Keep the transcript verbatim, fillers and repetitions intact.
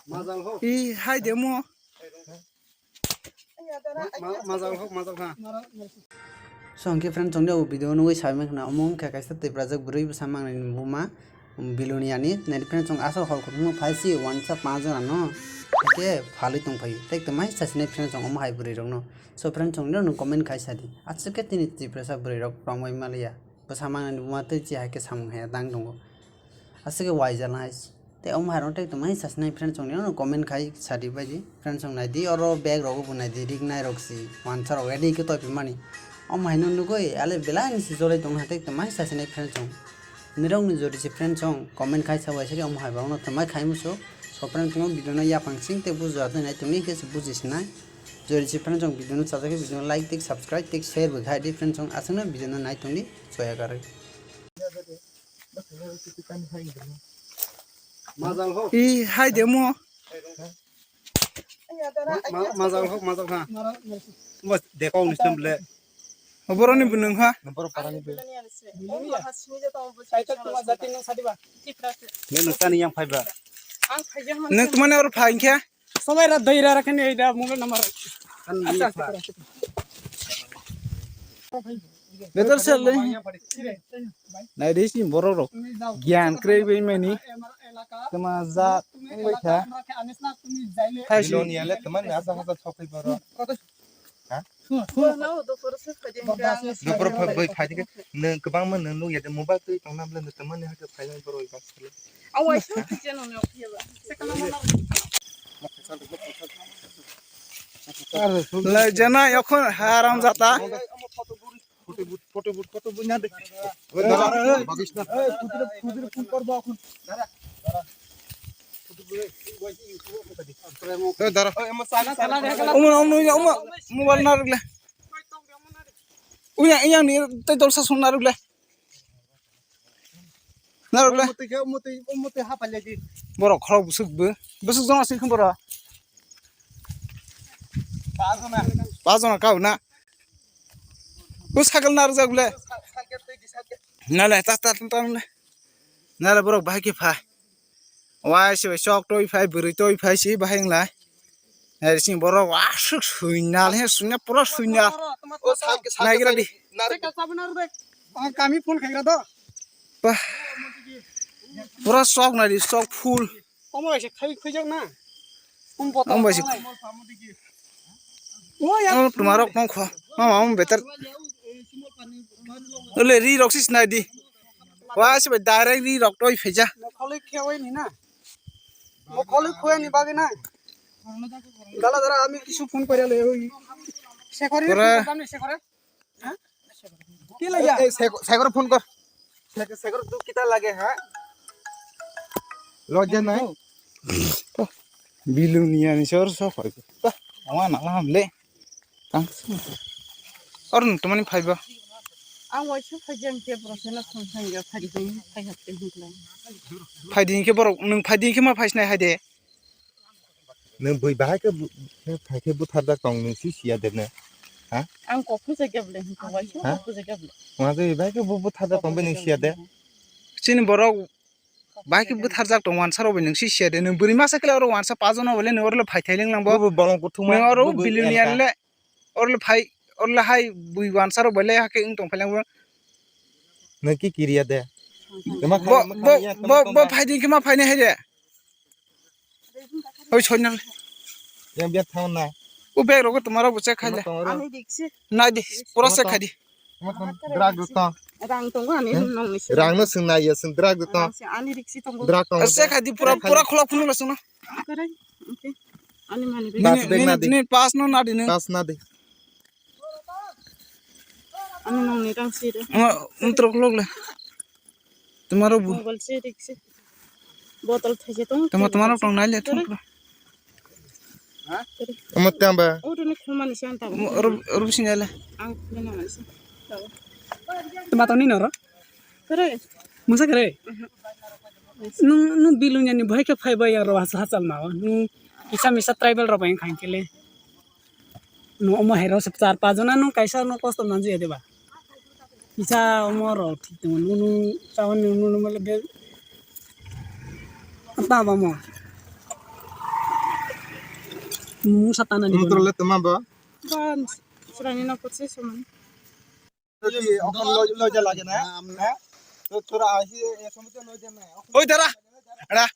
Majal hok. I hai de mo. Ma-, ma-, majal hok, majal ha. So, hwnkhe friend, chwng nini o video nugwi saimang khna, omo wngkha kaisa Tiprajak bwrwi bwsa mangnani buma, Biluniani. Nai di friend, chwng aswk hor kuthukma phai si, wansa panch jona no, hwnkhe phalwi tong phaio. Tei tongmai sasinai friend, chwng omo hai bwrwi rokno. So, friend, chwng nini comment khai sadi. Aswk khe tini Tiprasa bwrwi rok rwngmai maliya. Bwsa mangnani buma tei chi hai khe samung haya dang tongo. Aswk khe waijalnai. Tei omo hai rok tei tongmai sasinai friend chong nini comment khai sadi bai di. Friend chong nai di, oro bag rok bo nai di, rik nai rok si wansa rok ready khe toi phi mani. Omo hai no nugwi ale belai ni si jolai tong ha tei tongmai sasinai friend chong. Nirok ni jodi si friend chong comment khai sa bai sadi omo hai rok no tongmai khai musu. So friend chong video no yapang sing tei bujo atwi nai tongni khe si buji sinai. Jodi si friend chong video no chajak khe video no like tei subscribe tei share bo khai di friend chong aswk no video no nai tongni choya karwi. Majal hok. I hai de mo. Ma-, ma-, majal hok, majal ha. Mas dekong ni stem le. Oboroni bunung ha. Borok parani be. Le nung tani yang phaiba. Nung tumani oro phai khe. Sobai ra dai ra rakhani ei da mobile number. Better sell le. Nai de si borok rok. Gyan krei bai mani. Tuma ja bai kha. Thai si. Biloni ale tuma ni asa hasa sokai borok. Ha? Dopor phai bai phai de nung kwbang ma nung nung ya de mobile twi tong nam le nung tuma ni ha ke phai borok ba. Lai jana yokho haram jata. Umo, umo, umo, mobile narwk le. Uya, yang ni tei dolsa song narwk le. Narwk le. Umutwi khe, umutwi, umutwi haphailai di. Borok khorok bwswk bo. Bwswk jona swi khum borok. Pajona. Pajona kau na. O cycle narwk jak le. Nale, ta, ta, ta, ta, nale. Nale borok bahai khe pha. Wai se bai chok toi phai, bwrwi toi phai si bahai wng lai. Nai sini borok aswk suinal he, suina pura suinal. Naigra di. Ang kami phone khaira do. Bah. Pura chok nai di, chok full. Omo bai se khai khuijak na. Om bai se. O ya. Om tumarok pong kho. Mama om beter. Ole ri rok sis nai di. Wa se bai direct ri rok toi phaija. Mokholi khewai ni na. Mokholi khewai ni bagi na. Dala dala ami kisu phone kore le oi. Sekori. Sekori. Ki laiya? Ei, ei, Sek-, Sekor phone kor. Sek-, Sekor tu kita lage, ha? Logya nai. Biluniani sor so khoi. Bah, ama na ham le. Tang. Or nung tumani phaiba. Ang waisa phaijang ke borok sela thang thang ya phaidi phai hapte hingla. Phaidi ke borok nung phaidi ke ma phaisnai hai de. Nwng bui bahai khe bu-, khe phai khe butharjak tong nwng si siya de ne? Ha? Ang kok phunsa khe bwle, hwnkhe waisa kok phunsa khe bwle. Wngkha khe bahai khe bu-, butharjak tong bai nwng siya de? Chini borok bahai khe butharjak tong wansa rok bai nwng si siya de? Nwng bwrwi masa khe le oro wansa pajono bai le nwng oro le phai thai leng lang bo. Bo, bo bolong kuthuma, nwng oro bo, bo billion elaka. Yan le. Oro le phai, oro le hai bui wansa rok bai le hakhe wng tong phai lang bo. Nwng ki kiriya de? Bo, bo, bo, bo phai di khe ma phai nai hai de. Oi, soi nang. Yang biya thang na. O bag rok tuma rok bo check khai le. Ani diksi. Nai di, pura check khai di. Drag do to. Rang tongo ani nong ni. Rang no sung nai ya sung drag do to. Ani diksi tongo. Drag tongo. Check khai di pura, pura khulok phunuk la sung na. Kare. Okay. Ani mani bag. Pass bag na di. Nini pass no na di nung. Pass na di. Ano nong ni tang si de. Ama, um, trok lok le. Tumaro bu. Mobile si rik si. Botol thaise tong. Tuma, tumaro tong nai le thok. Amo tamba. O tu ni khulmani si anta. Oro, oro si nai le. Ang khulmani si. Tuma tong ni noro? Kare. Musa kare. Nung, nung bilung yani boy ke phai bai aro hachal ma. Nung kisa misa tribal ro bai khang kele. No, omo hai rok se char pa jona no kaisa no kosto manju ya deba. Kisa omo rok thik tong no, no, chawan no, no, no, male be. Apa ba mo? Mung satana ni. Motor le tuma bo. Ban, srani no kotse soman. Todi okon lo lo ja lage na. Ha? To tora ahi e somoy to lo ja na. Oi dara. Ada.